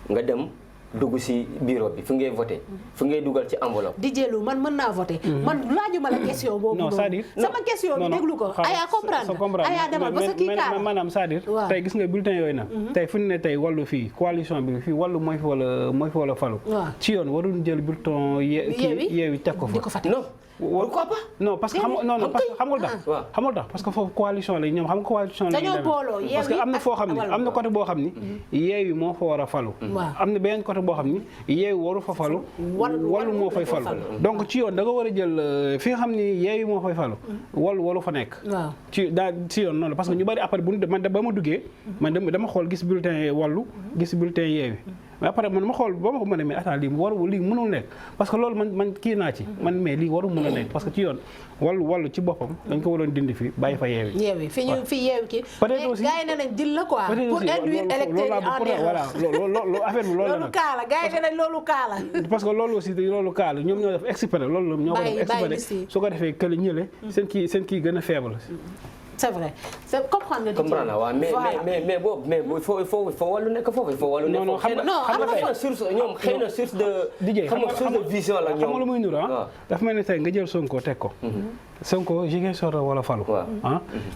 nga dem dugg ci bureau bi fu ngay voté fu ngay dugal ci enveloppe. di jëlu man mën naa voté. man laajuma la question boobu. non c'est-à-dire sama question bi déglu ko. aya comprendre aya demal ba sa kii kaar maanaam c'est-à-dire tey gis nga bulletin yooyu na tey fu ñu ne tey wàllu fii coalition bi fii wàllu mooy fi wala falu. ci yoon waruñu jël bulletin Yewwi teg ko fa. non. pourquoi pas. non parce que xamul tax parce que foofu coalition la ñoom xam nga coalition la dañoo booloo parce que am na foo xam ni am na côté boo xam ni Yewwi moo fa war a falu. am na beneen côté boo xam ni Yewwi waru fa falu. Wallu moo fay falu. donc ci yoon da nga war a jël fi nga xam ni Yewwi moo fay falu. Wallu waru fa nekk. ci yoon noonu parce que ñu bari après man ba ma duggee. man dama xool gis bulletin Wallu gis bulletin Yewwi. mais après man ma xool ba ma ko mën a mais attends lii mënul nekk parce que loolu man kii naa ci man mais lii waru mën a nekk parce que ci yoon wàllu ci boppam dañ ko waroon dindi fi bàyyi fa Yewwi fi Yewwi kii peut-être aussi gars yi ne nañ dil la quoi pour induire électeurs yi en erreur voilà loolu affaire bi loolu la loolu kaa la gars yi ne nañ loolu kaa la parce que loolu aussi loolu kaa la ñoom ñoo def exprès loolu ñoo ko def exprès su ko defee kële ñële seen kii gën a faible. c'est vrai c'est comprendre nga waaw mais boobu faut wàllu nekk foofu il faut wàllu nekk foofu. ñoom xëy na source de. xam nga source de vision la ñoom xam nga lu muy nuru dafa mel ni tey nga jël Sonko teg ko. Sonko Ziguinchor wala falu. nga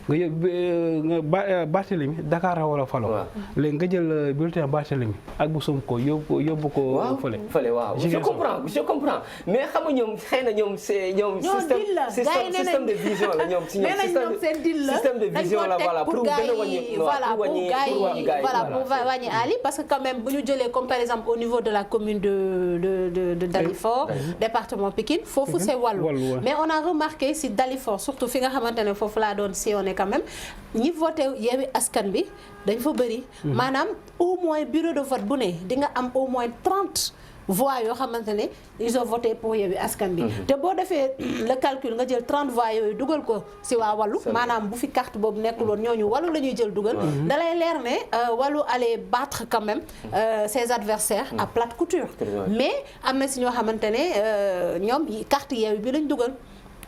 jël Barthélemy Dakar wala falu. léegi nga jël bulletin Barthélemy ak bu Sonko yóbbu ko fële waaw je comprends mais xam nga ñoom xëy na ñoom c'est système de vision la ñoom si ñoom système de vision la voilà pour gën a wàññi pour wàññi Ali parce que quand même bu ñu jëlee comme par exemple au niveau de la commune de Dalifort département Pikine foofu c'est wàllu mais on a remarqué si Dalifort surtout fi nga xamante ne foofu laa doon sillonné quand même ñi voté Yewwi Askan bi dañ fa bëri maanaam au moins bureau de vote bu ne di nga am au moins 30 voix yoo xamante ne ils ont voté pour Yewwi Askan bi te boo defee le calcul nga jël 30 voix yooyu dugal ko si waa wàllu maanaam bu fi carte boobu nekkul woon ñooñu wàllu la ñuy jël dugal da lay leer ne wàllu allait battre quand même ses adversaires à plate couture mais am na si ñoo xamante ne ñoom carte Yewwi bi lañ dugal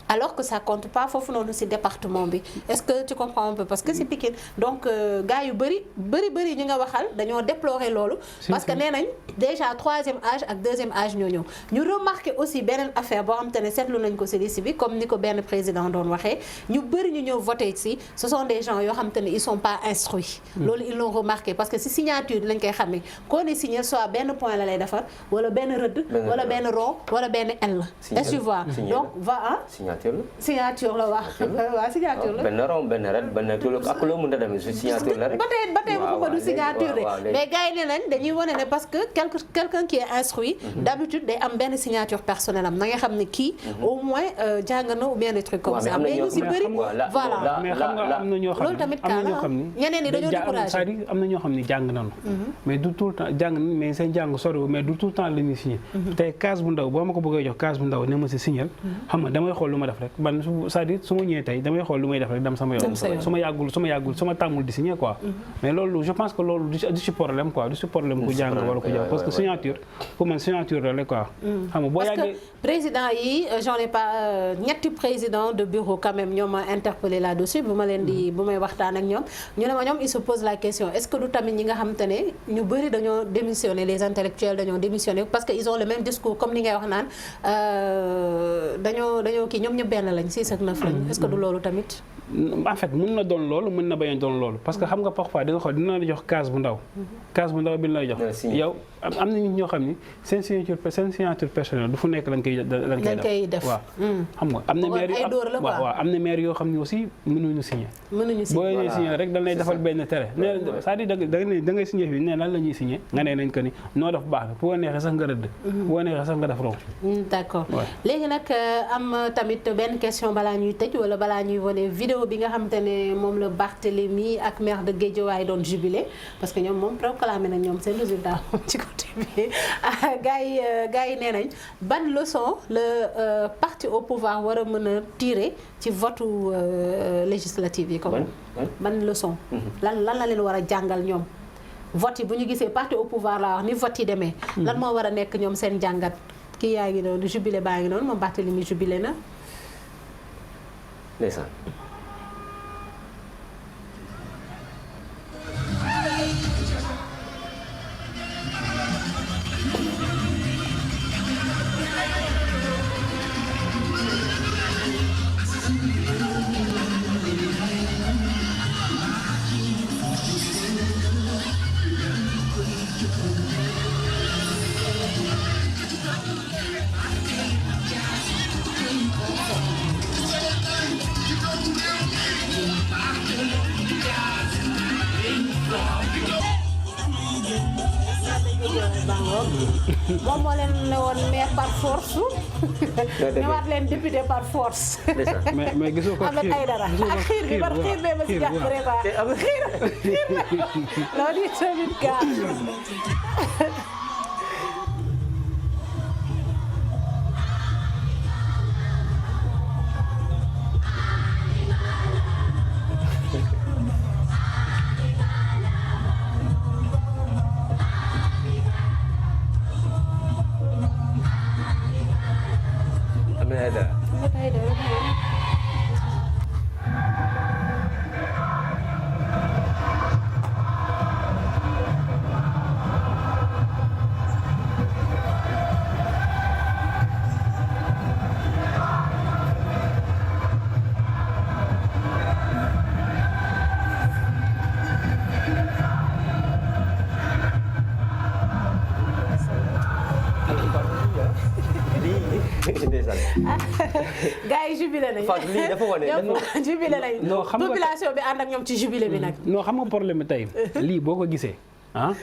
alors que ça compte pas foofu noonu ci département bi est-ce que tu comprends un peu parce que c'est Pikine donc gars yu bëri ñi nga waxal dañoo déplorer loolu parce que nee nañ déjà 3e âge ak 2e âge ñoo ñëw ñu remarqué aussi beneen affaire boo xam te ne seetlu nañ ko ci liste bi comme ni ko benn président doon waxee ñu bëri ñu ñëw voté ci ce sont des gens yoo xam te ne ils sont pas instruits loolu ils l'ont remarqué parce que ci signature lañ koy xamee koo ne signé soit benn point la lay defar wala benn rëdd wala benn rond wala benn L est-ce que tu vois donc signature la waaw signature la. benn rond benn red benn ak loo mën a demee signature la rek. ba tey waxuma du signature de mais gars yi ne nañ dañuy wane ne parce que quelqu'un qui est instruit d'habitude day am benn signature personnelle am na nga xam ne kii au moins jàng na ou bien des trucs comme ça mais ñu si bëri voilà mais xam nga am na ñoo xam loolu tamit kaa la ñeneen ñi dañoo découragé c'est-à-dire am na ñoo xam ne jàng nañu mais du tout le temps jàng mais seen jàng soriwul mais du tout le temps la ñuy signé tey case bu ndaw boo ma ko bëggee jox case bu ndaw ne ma si signal xam nga damay xool lu ma def rek man c'est-à-dire su ma ñëwee tey damay xool lu may def rek dem sama yoon su ma yàggul su ma tàmmul di signer quoi mais loolu je pense que loolu du ci problème quoi du ci problème ku jàng wala ku jàng parce que signature pour man signature la quoi xam nga boo yàggee parce que président yi j'en ai pas ñetti président de bureau quand même ñoo ma interpellé là-dessus bu may waxtaan ak ñoom ñu ne ma ñoom ils se posent la question est-ce que du tamit ñi nga xamante ne ñu bëri dañoo démissionné les intellectuels dañoo démissionné parce que ils ont le même discours comme ni ngay wax naan dañoo kii ñoom ñu benn lañ 6 ak 9 lañ est-ce que du loolu tamit en fait mën na doon loolu mën na bañ a doon loolu parce que xam nga parfois di nga xool dina la jox case bu ndaw. case bu ndaw bi lay jox. yow am na nit ñoo xam ni seen signature personnelle du fu nekk lañ koy def. waaw xam nga am na maire waaw am na maire yoo xam ne aussi mënuñu signé. boo ñuy signé rek dañ lay defal benn tere. c'est-à-dire da ngay signé fii ne lan la ñuy signé nga ne nañ ko ni noo def baax na bu ko neexee sax nga rëdd. bu ko neexee sax nga def rond. d'accord léegi nag am tamit benn question balaa ñuy tëj wala balaa ñuy wane vidéo bi nga xamante ne moom la Barthélémy ak maire de Guédiawaye doon jubilé parce que ñoom moom proclamé nañ ñoom seen résultat moom ci côté bi gars yi nee nañ ban leçon le parti au pouvoir war a mën a tirer ci votu législative yi comme ban leçon lan la leen war a jàngal ñoom vote yi bu ñu gisee parti au pouvoir la wax ni vote yi demee lan moo war a nekk ñoom seen jàngat kii yaa ngi noonu jubilé baa ngi noonu moom Barthélémy jubilé na ndeysaan moom moo leen ne woon maire par force ñëwaat leen député par force mais gisoo ko Ahmed Aïdara ak xiir bi par xiir bee ma si jàpp vraiment xiir loolu it tamit gaa gars yi jubilé nañu. Fatou lii dafa wane jubilé nañu. non xam nga population bi ànd ak ñoom ci jubilé bi nag. non xam nga problème bi tey lii boo ko gisee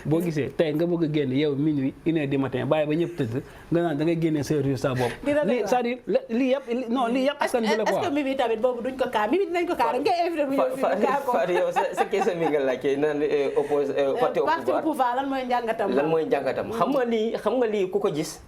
boo gisee tey nga bëgg a génn yow minuit 1h du matin bàyyi ba ñëpp tëdd nga naan da ngay génnee sa résultat bopp. lii c'est-à-dire lii yëpp non lii yëpp askan bi la quoi. est-ce que Mimi tamit boobu duñ ko kaa Mimi dinañ ko kaa rek nga invité mu ñëw fii kaa ko. Fatou yow sa question bi nga laajte naan parti au pouvoir lan mooy njàngatam. lan mooy njàngatam xam nga lii ku ko gis.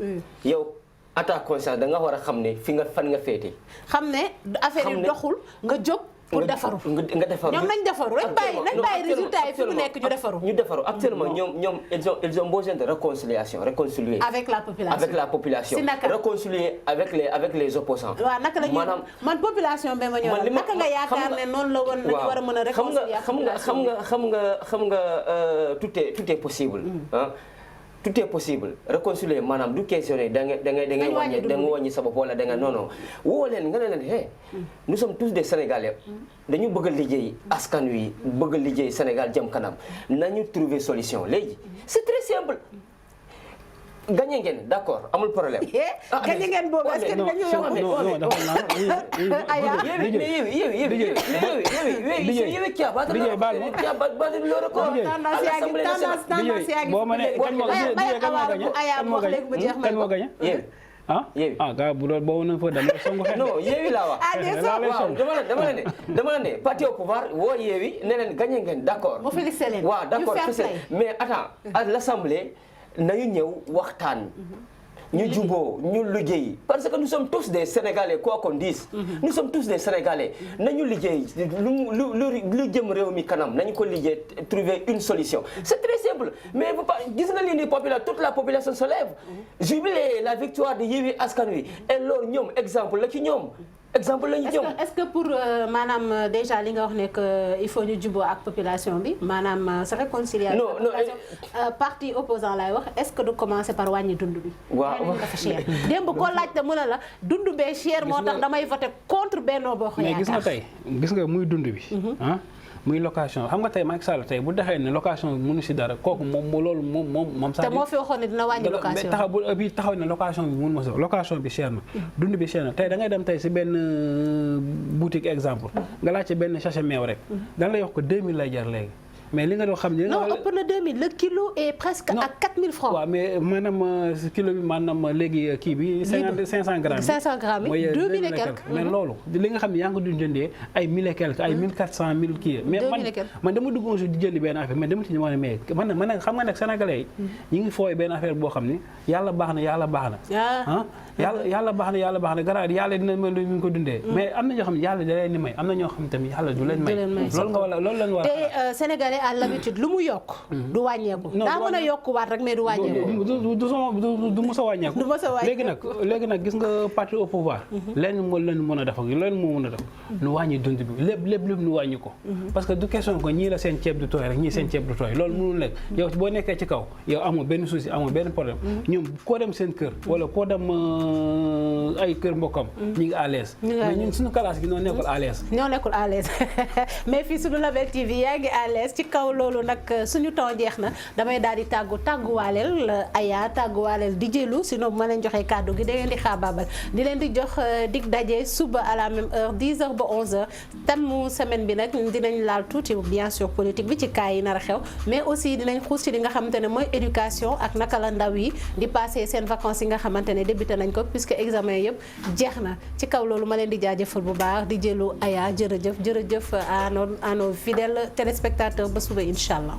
yow à ta conscience da nga war a xam ne fi nga fan nga féete. xam ne affaire yi doxul nga jóg. pour defaru nga defaru ñoom nañ defaru nañ bàyyi résultat yi fi mu nekk ñu defaru. ñu defaru actuellement ñoom ils ont besoin de réconciliation réconcilier. avec la population si naka réconcilier avec les opposants. waaw naka la ñuy man population bi ma ñëw naka nga yaakaar ne noonu la woon nañu war a mën a réconcilier. xam nga tout est possible. tout est possible réconcilier maanaam du questionner da nga wàññi sa bopp wala da nga non woo leen nga ne leen hey nous sommes tous des Sénégalais dañu bëgg a liggéey askan wi bëgg a liggéey Sénégal jëm kanam nañu trouver solution léegi c'est très simple. gagné ngeen d'accord amul problème. gagné ngeen boobu est-ce que dañu gars bu doon boobu nañ fa dem songu xel. non Yewwi laa wax. dama la ne parti au pouvoir woo Yewwi ne leen gagné ngeen d'accord. mu félicité leen waaw d'accord mais attends à l'Assemblée nañu ñëw waxtaan. ñu juboo ñu liggéey parce que nous sommes tous des Sénégalais quoi qu'on dise. nous sommes tous des Sénégalais nañu liggéey lu jëm réew mi kanam nañu ko liggéey trouver une solution. c'est très simple mais bu pas gis nga lii nii toute la population se lève. jubiler la victoire de Yewwi Askan Wi et loolu ñoom exemple la ci ñoom. exemple la ñu jëm. est-ce que pour maanaam déjà li nga wax ne que il faut ñu juboo ak population bi maanaam sa réconciliation. non parti opposant laay wax est-ce que du commencer par wàññi dund bi. waaw dafa cher démb ko laajte mu ne la dund bee cher moo tax damay voter contre Benno Bokk Yaakaar. mais gis nga tey gis nga muy dund bi. muy location xam nga tey Macky Sall tey bu dexee ne location bi mënu si dara kooku moom loolu moom sax. te moo fi waxoon ne dina wàññi location bi taxaw ne location bi mënu ma si location bi cher na. dund bi cher na tey da ngay dem tey si benn boutique exemple. nga laaj ci benn sachet meew rek. dana lay wax ko 2000 lay jar léegi. mais li nga doon xam ne. non ëpp na 2000 le kilo est presque à 4000 francs. waaw mais maanaam kilo bi maanaam léegi kii bi. 500 grammes. 500 grammes yi 2000 et quelques. mais loolu li nga xam ne yaa ngi ko doon jëndee ay 1000 et quelques ay 1400 1000 kii. mais man dama duggoon si di jëndi benn affaire mais dama ci ñëwaat ne mais man xam nga nag sénégalais yi ñu ngi fooy benn affaire boo xam ni yàlla baax na yàlla baax na. yàlla baax na garaaw yàlla dina mel ni ñu ko dundee. mais am na ñoo xam ne yàlla da leen di may am na ñoo xam tamit yàlla du leen may. loolu nga wala loolu lañ war a sénégalais à l'habitude lu mu yokk du wàññeeku daa mën a yokkuwaat rek mais du wàññeeku du mës a wàññeeku léegi nag gis nga parti au pouvoir lenn moo leen mën a def ak lenn moo mën a def lu wàññi dund bi lépp lu wàññi ko parce que du question ko ñii la seen ceeb du tooy rek ñii seen ceeb du tooy loolu mënul nekk yow boo nekkee ci kaw yow amoo benn souci amoo benn problème ñoom koo dem seen kër wala koo dem ay kër mbokkam ñi ngi à l'aise mais ñun suñu classe gi ñoo nekkul à l'aise mais fii suñu Label TV yaa ngi à l'aise ci kaw loolu nag suñu temps jeex na damay daal di tàgguwaaleel Aya tàgguwaaleel di jëlu sinon bu ma leen joxee kàddu gi da ngeen di xaabaabal di leen di jox dig daje suba à la même heure 10h ba 11h thème semaine bi nag dinañ laal tuuti bien sûr politique bi ci cas yi nar a xew mais aussi dinañ xuus ci li nga xamante ne mooy éducation ak naka la ndaw yi di passer seen vacances yi nga xamante ne débuté nañ ko puisque examen yëpp jeex na ci kaw loolu ma leen di jaajëfal bu baax di jëlu Aya jërëjëf à nos fidèles téléspectateurs ba suba incha allah.